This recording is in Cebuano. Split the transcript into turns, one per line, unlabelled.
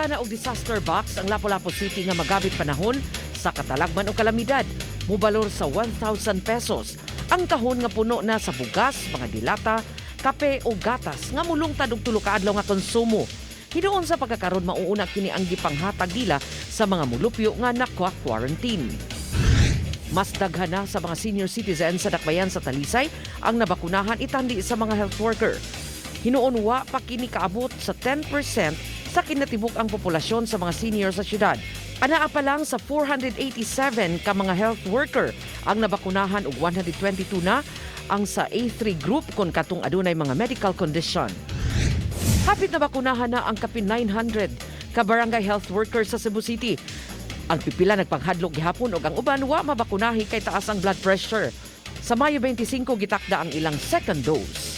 Nakakuha na og disaster box ang Lapu-Lapu City nga magabit panahon sa katalagman o kalamidad. Mubalor sa ₱1,000 ang kahon nga puno na sa bugas, mga dilata, kape o gatas nga mulungtad og 3 ka adlaw nga konsumo. Hinuon sa pagkakaron, mauuna kini ang gipanghatag nila sa mga mulupyo nga nakwa-quarantine. Mas daghan na sa mga senior citizens sa dakbayan sa Talisay ang nabakunahan itandi sa mga health worker. Hinuon wa pa kini kaabot sa 10% sa kinatibuk ang populasyon sa mga senior sa syudad. Anaa pa lang sa 487 ka mga health worker ang nabakunahan ug 122 na ang sa A3 group kon katong adunay mga medical condition. Hapit na bakunahan na ang kapin 900 ka barangay health workers sa Cebu City. Ang pipila nagpanghadlok gihapon ug ang uban wa mabakunahi kay taas ang blood pressure. Sa Mayo 25 gitakda ang ilang second dose.